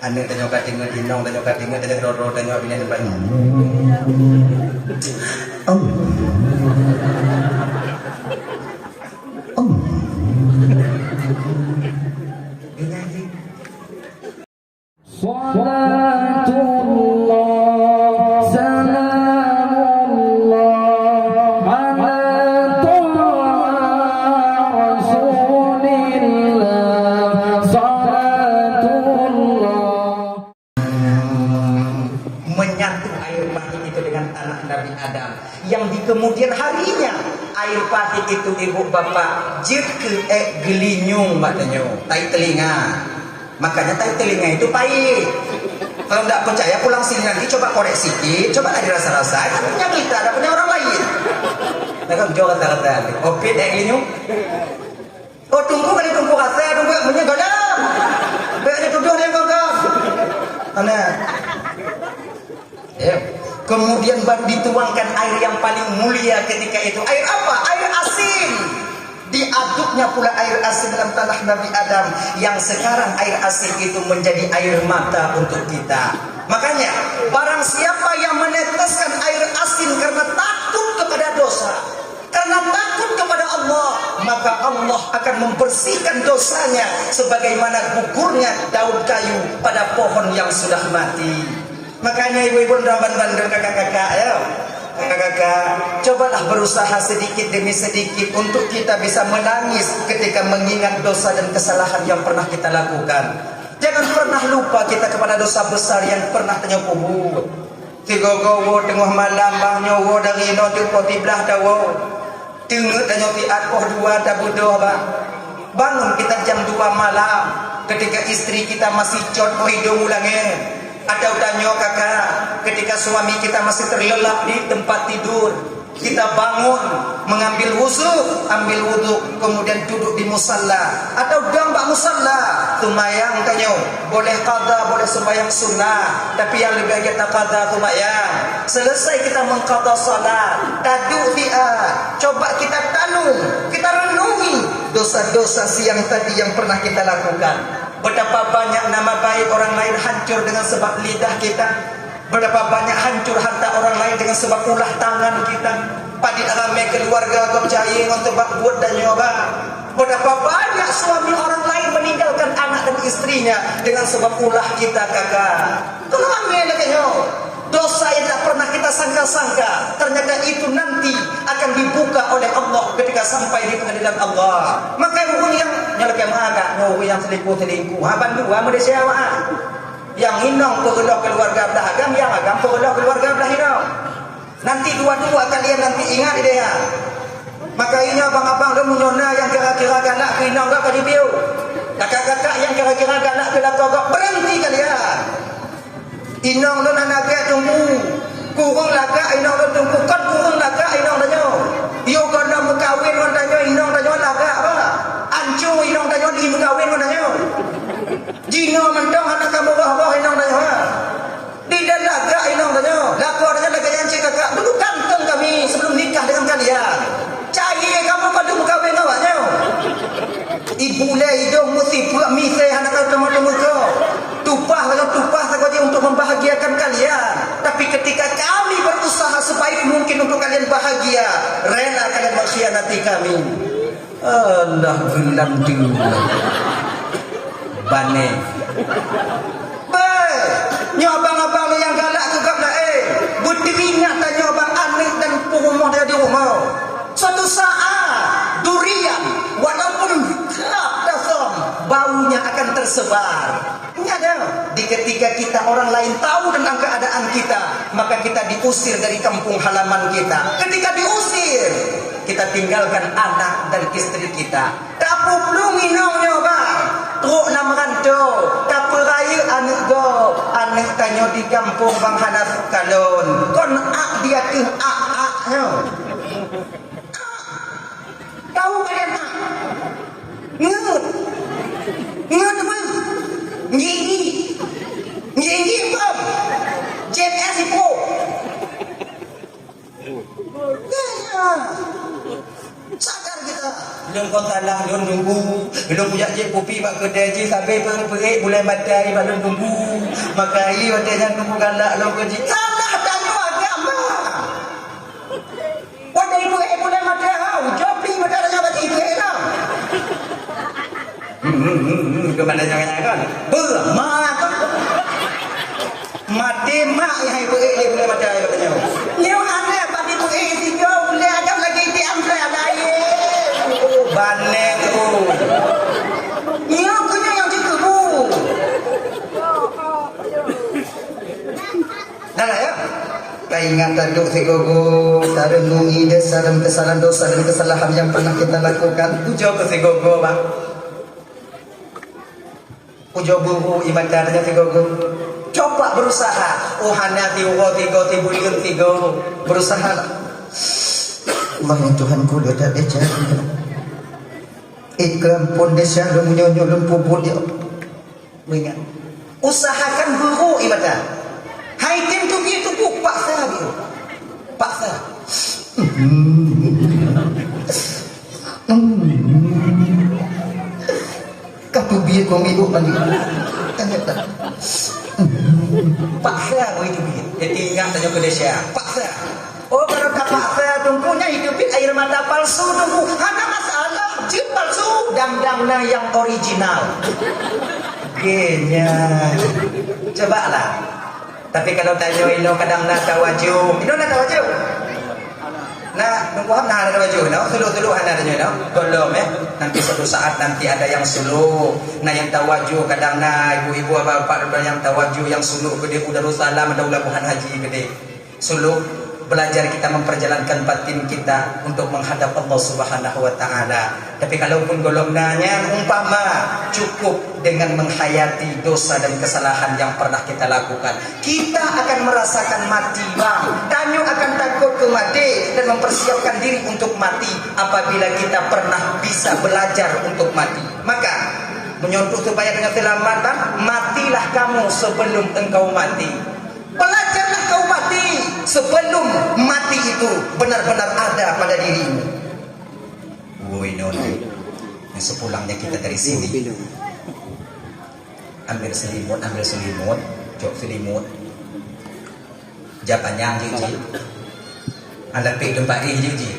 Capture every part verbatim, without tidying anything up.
Aneuk tanyoe ka teungeut, inong tanyoe ka teungeut, tanyoe roro tanyoe binéh tempat. Om. Om. Salatullah, salamullah, ala taha Rasulillah, salatullah. Menyatu air pahit itu dengan tanah Nabi Adam, yang di kemudian harinya air pahit itu, ibu bapak, jeuet keu ék geulinyueng bak tanyoe, tai telinga. Makanya tai telinga itu pahit. Kalau ndak percaya, pulang sini nanti coba korek sikit, coba lah dirasa-rasa. Itu punya kita, ada punya orang lain. Nah, kan jauh kata-kata. Opit ék geulinyueng. Oh, tunggu kali tunggu rasa, tunggu meunyoe goda. Bék dituduh dia goda. Mana? Ya. Kemudian baru dituangkan air yang paling mulia ketika itu. Air apa? Air asin. Diaduknya pula air asin dalam tanah Nabi Adam, yang sekarang air asin itu menjadi air mata untuk kita. Makanya, barang siapa yang meneteskan air asin karena takut kepada dosa, karena takut kepada Allah, maka Allah akan membersihkan dosanya sebagaimana gugurnya daun kayu pada pohon yang sudah mati. Makanya ibu-ibu dan bandum kakak-kakak, ya. Kakak-kakak, cobalah berusaha sedikit demi sedikit untuk kita bisa menangis ketika mengingat dosa dan kesalahan yang pernah kita lakukan. Jangan pernah lupa kita kepada dosa besar yang pernah tanyoe peubuet. Sigoe-goe woe teungoh malam, bah nyoe woe dari inoe teuh poh siblaih tawoe. Teungeut tanyoe siat poh dua tabeudôh, bah. Bangun kita jam dua malam, ketika istri kita masih cot poh idong u langét. Atau tanyoe kakak, ketika suami kita masih terlelap di tempat tidur, kita bangun, mengambil wuzu, ambil wudu, kemudian duduk di musalla. Atau dong bak musalla, seumayang tanyoe. Boleh qada, boleh seumayang sunnah. Tapi yang lebih baik kita qada seumayang. Selesai kita mengqada salat, taduek siat. Coba kita tanung, kita renungi dosa-dosa siang tadi yang pernah kita lakukan. Betapa banyak nama baik orang lain hancur dengan sebab lidah kita. Betapa banyak hancur harta orang lain dengan sebab ulah tangan kita. Padit ramé keluarga gob cayée ngon teubak buet dan nyoe, bah. Betapa banyak suami orang lain meninggalkan anak dan istrinya dengan sebab ulah kita, kakak. Keunoe ramé lagée nyoe. Dosa yang tidak pernah kita sangka-sangka, ternyata itu nanti akan dibuka oleh Allah ketika sampai di pengadilan Allah. Maka ureuëng nyang, nyang lakée meuagak, ureuëng nyang selingkuh-selingkuh, ha, bandua meudesya awak, ha. Nyang inong peureuloh keuluwarga blah agam, nyang agam peureuloh keuluwarga blah inong. Nanti dua-dua kalian nanti ingat idéh nyan. Maka ingat abang-abang lôn, meunyoe na nyang kira-kira galak keu inong gob ka jipiôh. Kakak-kakak nyang kira-kira galak keu lakoe gob, berhenti kalian. Inong lôn hana gét teungku. Kureueng lagak inong lôn teungku, kon kureueng lagak inong tanyoe. Yoh gohlom meukawen ngon tanyoe, inong tanyoe lagak bah. Anco inong tanyoe di meukawen ngon tanyoe. Jinoe mantong hana kamoe roh-roh inong tanyoe, ha. Di dan lagak inong tanyoe. Lakoe tanyoe lagak nyan cit kakak. Dulu ganteng kami sebelum nikah dengan kalian. Cayée kamoe padum meukawen ngon awak nyoe. Ibu lé idong meusipeuk misé hana kamoe teumeuko. Tupah lagak tupah sagoe jih untuk membahagiakan kalian. Tapi ketika kami berusaha sebaik mungkin untuk kalian bahagia, rela kalian mengkhianati kami. Alah, geulanteue. Bané. Beuh, nyoe abang-abang nyang galak keu gob laén. Beuteuingat tanyoe bang aneuk dan peurumoh di rumoh. Suatu saat, durian, walaupun gelap dasam, baunya akan tersebar. Ingat ya, di ketika kita orang lain tahu tentang keadaan kita, maka kita diusir dari kampung halaman kita. Ketika diusir, kita tinggalkan anak dan istri kita. Tapeuplong inong nyoe bang, trok na meuranto, tapeurayeuk aneuk gob, aneuk tanyoe di gampông bang hana seukalon. Kon ak di ateueh ak-ak nyoe. Tahu kalian ak? Ngeut. Ngeut apa? Ngieng-ngieng. Ngieng-ngieng apa? J M S ipo. Sadar kita. Lôn Kon salah lôn Teungku, lôn kujak jép kupi bak keudè jih sabé peuék-peuék bulèe mata bak lôn Teungku. Maka ie watèe nyan Teungku galak lôn keu jih. Salah tanyoe agama. Watèe ipeuék bulèe mata, ha, ujoe pih mata tanyoe bak jih ipeuék lah. Hmm, hmm, hmm, hmm, keupada jangan-jangan. Beuh, ma. Maté mak nyang hai peuék lé bulèe mata ai katanya. Nyoe hana pati peuék sigoe ulèe akan lagèe tiang saya laén. Oh, baneng tu. Nyoe keuh nyoe nyang jikeubu. Nah, ya. Taingat taduek sigogo, tarenungi desya dan kesalahan, dosa dan kesalahan yang pernah kita lakukan. Ujoe keu sigogo, Bang. Ujoe buru ié mata tanyoe sigogo. Coba berusaha. Oh, hana tiwoe tigo, tibuleuen tigo. Berusaha lah. Allah ya Tuhanku, leudak deh jari. Eh, keuampôn desya lôn meunyoe-nyoe lôn peubuet, ya Allah. Ingat. Usahakan buru ié mata. Hai tem teubiet tuboh, paksa biru. Paksa. Ka teubiet kong ibu balik. Paksa bui teubiet. Jadi ingat tanyoe keu desya. Paksa. Oh, kalau tapaksa Teungku nyan teubiet air mata palsu Teungku. Hana masalah. Jeuet palsu. Dang-dang na nyang original. Genya. Cobalah. Tapi kalau tanyoe inoe kadang na tawaju. Inoe na tawaju. Nah, nunggu hana ada baju, no? Suluh-suluh hana ada nyoe, no? Tolong, eh. Nanti suatu saat nanti ada yang suluh. Nah, yang tawaju kadang na ibu-ibu, bapak-bapak, ada yang tawaju, yang suluh gede u Darussalam, ada u Labuhan Haji gede. Suluh, belajar kita memperjalankan batin kita untuk menghadap Allah Subhanahu wa Taala. Tapi kalaupun golom na nyan, umpama cukup dengan menghayati dosa dan kesalahan yang pernah kita lakukan, kita akan merasakan mati, bang. Tanyoe akan takot keu maté dan mempersiapkan diri untuk mati apabila kita pernah bisa belajar untuk mati. Maka, meunyoe untuk supaya tanyoe seulamat, bang, matilah kamu sebelum engkau mati. Belajarlah kau mati sebelum mati itu benar-benar ada pada dirimu. Woi, non. Nah, sepulangnya kita dari sini, ambil selimut, ambil selimut, cok selimut. Jap panyang jih, jih. Ada pik teumpat ih jih, jih.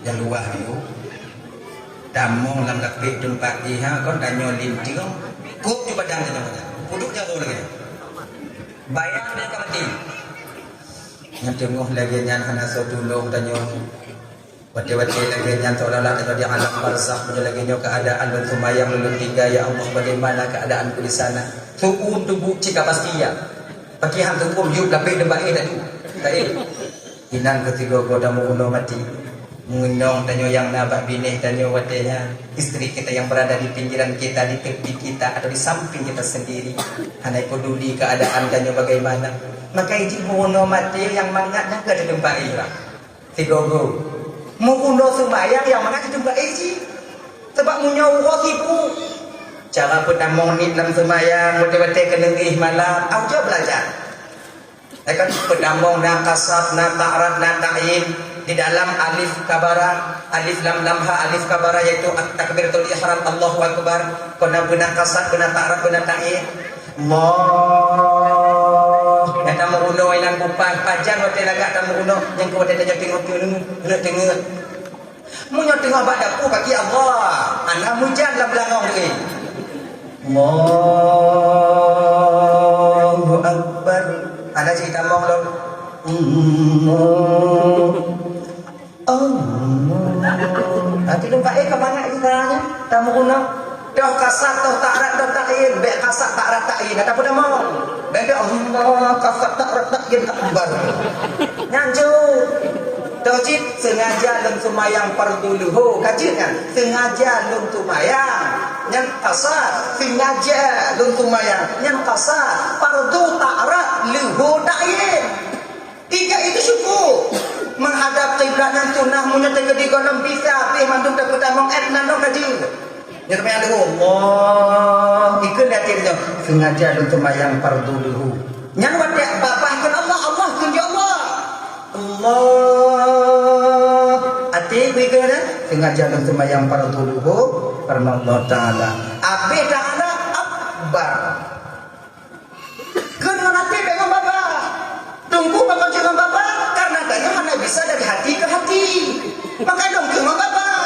Yang luah tu. Tamong lam lapék teumpat ih, ha, kon tanyoe linting. Kok tu badan tanyoe badan. Puduk jaroe lagèe. Bayang dia ka mati. Nyang teungoh lagèe nyan hana soe tulông tanyoe. Watèe-watèe lagèe nyan seolah-olah tanyoe di alam barzakh, meunyoe lagèe nyoe keuadaan lôn seumayang lôn tinggai, ya Allah, bagaimana keadaanku di sana? Seu'eun tuboh cit ka pasti, ya. Pakriban seu'eun yub lapék deungon baé tadi. Baé. Inan keuh sigoe-goe tameurunoe maté. Meunyoe tanyoe nyang na bak binéh tanyoe watèe nyan, istri kita yang berada di pinggiran kita, di tepi kita, atau di samping kita sendiri, hana peduli keadaan tanyoe bagaimana, maka ijih meurunoe maté nyang mangat nyan ka teudeumpa ié. Sigoe-goe. Meurunoe seumayang nyang mangat teudeumpa ié jih. Sabab meunyoe uroe sibuk, cara peutamong niet lam seumayang, watèe-watèe keuneuk éh malam, ayo belajar. Eh kan, peutamong na kasad, na ta'rad, na ta'yin. Di dalam alif kabara, alif lam lam ha, alif kabara, yaitu at-, takbiratul ihram, Allahu Akbar. Kon na beuna kasad, beuna ta'rad, beuna ta'yin. Allah. Nyang tameurunoe inan bupan, pajan watèe lagak tameurunoe, nyang keu watèe tanyoe teungoh-teungoh, teungoh. Meunyoe teungoh bak dapu, kaki Allah, hana meujan lam beulangong lé. Allahu Akbar. Hana jitamong lom. Allah. Allah. Hati lom baé ka mangat kita nyan. Tameurunoe. Toh kasad, toh ta'rad, toh ta'yin. Bèk kasad, ta'rad, ta'yin. Hana peutamong. Bèk Allah, kasad, ta'rad, ta'yin, akbar. Nyan jeuet. Toh cit, sengaja lôn seumayang fardu luhô, ka jeuet nyan. Sengaja lôn seumayang, nyan kasad. Sengaja lôn seumayang, nyan kasad. Fardu, ta'rad, luhô, ta'yin. Tiga itu cukup. Menghadap kiblat nyan sunah, meunyoe teukeudi gohlom bisa, pih mandum tapeutamong, eh, nan dong ka jeuet. Nyan teuma nyang leuhô, Allah, ikheun lé até nyoe, sengaja lôn seumayang fardu luhô. Nyan watèe babah kheun Allah, Allah kheun ya Allah. Allah, até bri kheun, Teungoh jalan seumayang fardu luhur, karena Allah Ta'ala. Abéh Ta'ala akbar. Keu ngon até bék ngon babah. Teungku pakon cit ngon babah, karena tanyoe hana bisa dari hati ke hati. Maka dong keu ngon babah.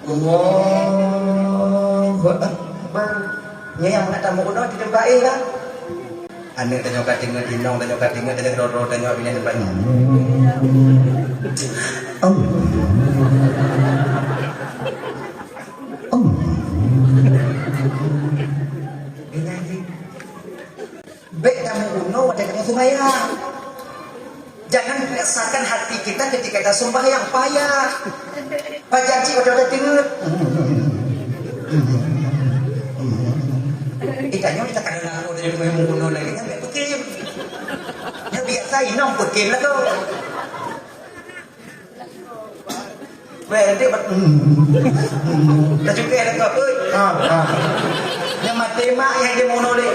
Allahu Akbar. Nyoe nyang nak tamu unoe di tempat eh lah. Aneuk tanyoe ka teungeut, inong tanyoe ka teungeut, tanyoe roro tanyoe bini tempat. Bèk tameurunoe watèe tanyoe seumayang. Jangan biasakan hati kita ketika kita sembahyang, payah. Pajan cit watèe-watèe teungeut. Eh, tanyoe kita kadang ngaku dari rumah meurunoe lagi, nyan bèk peukim. Nyan biasa inong peukim lah tu. Weh, nanti ber-, hmm. Dah cukai dah kau, oi. Ha, ha. Nyang maté mak nyang dia meurunoe lé.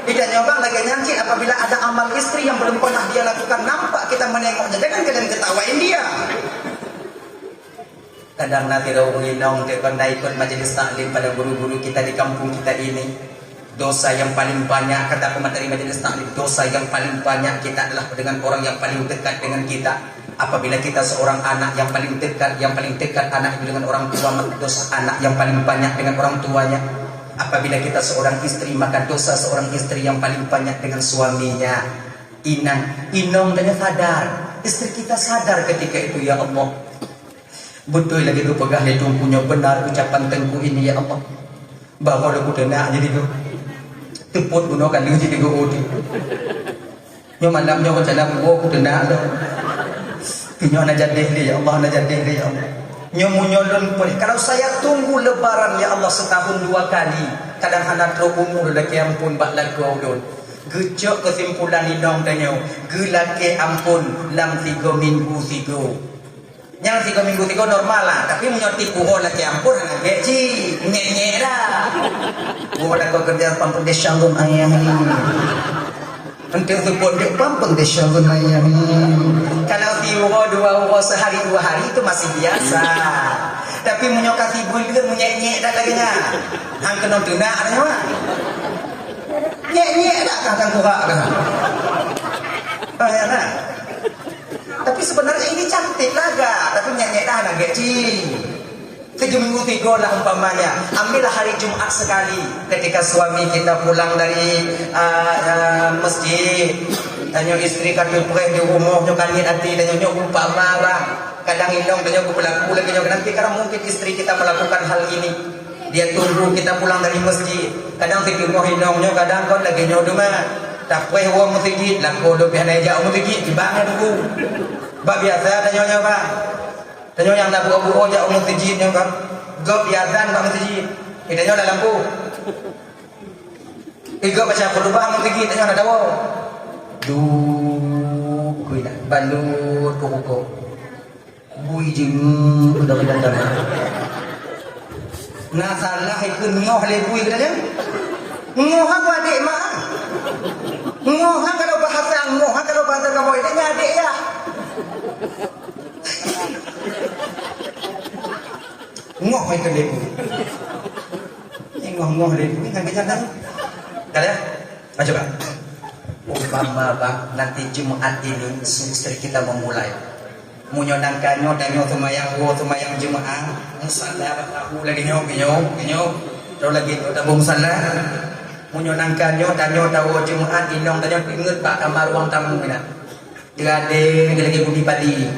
Kita nyoba lagèe nyan cit, apabila ada amal istri yang belum pernah dia lakukan, nampak kita menengoknya, jangan kalian ketawain dia. Kadang na sidroe ureueng inong teuk kon na ikut majelis taklim pada guru-guru kita di kampung kita ini. Dosa yang paling banyak, kata pemateri majelis taklim, dosa yang paling banyak kita adalah dengan orang yang paling dekat dengan kita. Apabila kita seorang anak, yang paling dekat, yang paling dekat anak itu dengan orang tua, maka dosa anak yang paling banyak dengan orang tuanya. Apabila kita seorang istri, maka dosa seorang istri yang paling banyak dengan suaminya. Inang, inong dan sadar, istri kita sadar ketika itu, ya Allah. Beutôi lagèe geupeugah lé Teungku nyoe, beunar ucapan Teungku ini, ya Allah. Bahwa lôn kuteunak jadi geuh. Teupot bunoe ka lheueh jadi geuh udi. Nyoe malam nyoe rencana kuwoe kuteunak lôn. Nyoe hana jadi lé, ya Allah, hana jadi lé, ya Allah. Nyoe meunyoe lôn peurih, kalau saya tunggu lebaran, ya Allah, setahun dua kali, kadang hana trok umu lôn lakèe amphon bak lakoe ulôn. Geucok keusimpulan inong tanyoe, geulakèe amphon lam tiga minggu tiga. Nyang tiga minggu tiga normal lah, tapi meunyoe tiep uroe lakèe amphon hana gèt cit, nyèk-nyèk dah. Gua dah kau kerja pam pengdesya lôn ayah ni. Untuk support dia pam pengdesya lôn ayah ni. Kalau tiep uroe dua uroe sehari dua hari itu masih biasa. Tapi meunyoe ka tiep buleuen meunyo nyèk-nyèk dah lagèe nyan. Hang keunoe teunak dah nyoe. Nyèk-nyèk dah kah kan kurak dah. Ah, ya nah. Tapi sebenarnya ini cantik lagak, tapi nyèk-nyèk dah hana gèt cit. Tiga minggu tiga lah umpamanya. Ambillah hari Jumat sekali ketika suami kita pulang dari, ah, ah, masjid. Tanyoe istri ka teupreh di rumoh, nyoe ka niet até, tanyoe nyoe umpama bah. Kadang inong tanyoe geupeulaku lagèe nyoe, nanti kadang mungkin istri kita melakukan hal ini. Dia tunggu kita pulang dari masjid. Kadang siteungoh inong nyoe kadang kon lagèe nyoe teuma. Tapreh woe meuseujid, lakoe lôn pih hana jak u meuseujid, kiban nyan teungku. Bah biasa tanyoe nyoe bah. Tanyoe nyang na buroe-buroe jak u meuseujid nyoe kan. Gob jiazan bak meuseujid. Eh, tanyoe na lampu. Eh, gob baca khutubah meuseujid, tanyoe na dawa. Duek, kui dah. Balut keu rukok. Bui jeungeuk dari dalam. Na salah ikeu ngoh lé bui keu tanyoe. Ngoh apa adék mak? Ngoh kan kalau bahasa, ngoh kan kalau bahasa kamoe, adék ya. Ngoh itu lebu. Ini ngoh-ngoh lebu. Ini kan kerja kan? Dah ya? Baca, Pak. Umpama, Pak, nanti Jumat ini istri kita memulai. Meunyoe nangka nyoe, tanyoe seumayang woe, seumayang Jumat, musala bak tahu lagèe nyoe, nyoe, nyoe. Tahu lagèe nyoe, taboh musala. Meunyoe nangka nyoe, tanyoe tawoe Jumat, inong tanyoe ingat bak kama ruang tamu, nah. Teuadé lagèe budi padi.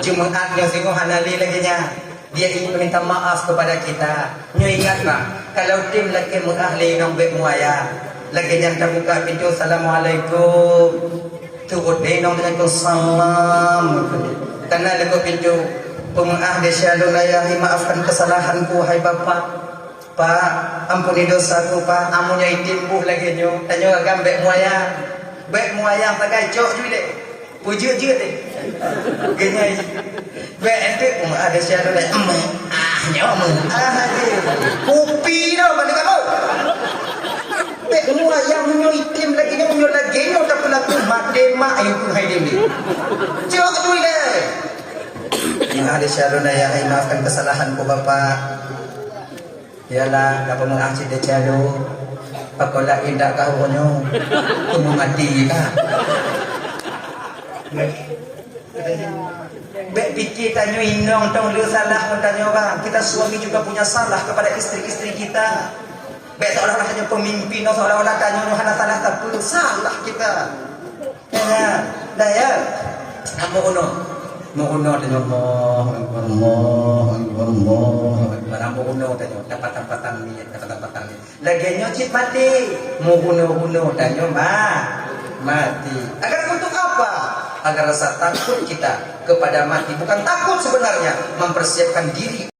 Jumat nyoe singoh hana lé lagèe nyan. Dia ingin meminta maaf kepada kita. Nyoe ingat, Bang, kalau tem lakèe meu'ah lé inong bèk muaya. Lagèe nyan tabuka pintoe, "Assalamualaikum." Teuôt lé inong, "Waalaikumsalam." Kana lagoe pintoe, "Peumeu'ah desya lôn ayah, maafkan kesalahanku, hai Bapak." Pak, ampuni dosaku, Pak. Amun nyoe item boh lagèe nyoe, tanyoe agam bèk muaya. Bèk muaya sagai, cok ju ilèe. Peujeuet-jeuet deh. Geunyai. Bèk enteuk, "Meu'ah desya lôn ayah." "Meu'ah nyoe, meu'ah aja." Kupi dah bak kamoe. Bèk muaya meunyoe item lagèe nyoe, meunyoe lagèe nyoe tapeulaku, maté mak ayeuh pun hai demi. Cok ju ilèe. Maaf di syaruna ya, hai, maafkan kesalahanku Bapak. Yalah, ka peumeu'ah cit di syaruna. Pakola indak kah uroe nyoe. Keumu mati kah? Bèk pikir tanyoe inong tong le salah ngon tanyoe bang. Kita suami juga punya salah kepada istri-istri kita. Bèk seolah-olah tanyoe pemimpin, seolah-olah tanyoe hana salah sapeue. Salah kita. Ya, dah ya. Ambo uno. Mau uno tanyoe, Allahu Akbar, Allahu Akbar, Allahu Akbar. Ambo uno tanyoe, dapat patang niat, dapat patang niat. Lagèe nyoe cit maté, meurunoe-runoe tanyoe ma-, mati. Agar untuk apa? Agar rasa takut kita kepada mati. Bukan takut sebenarnya, mempersiapkan diri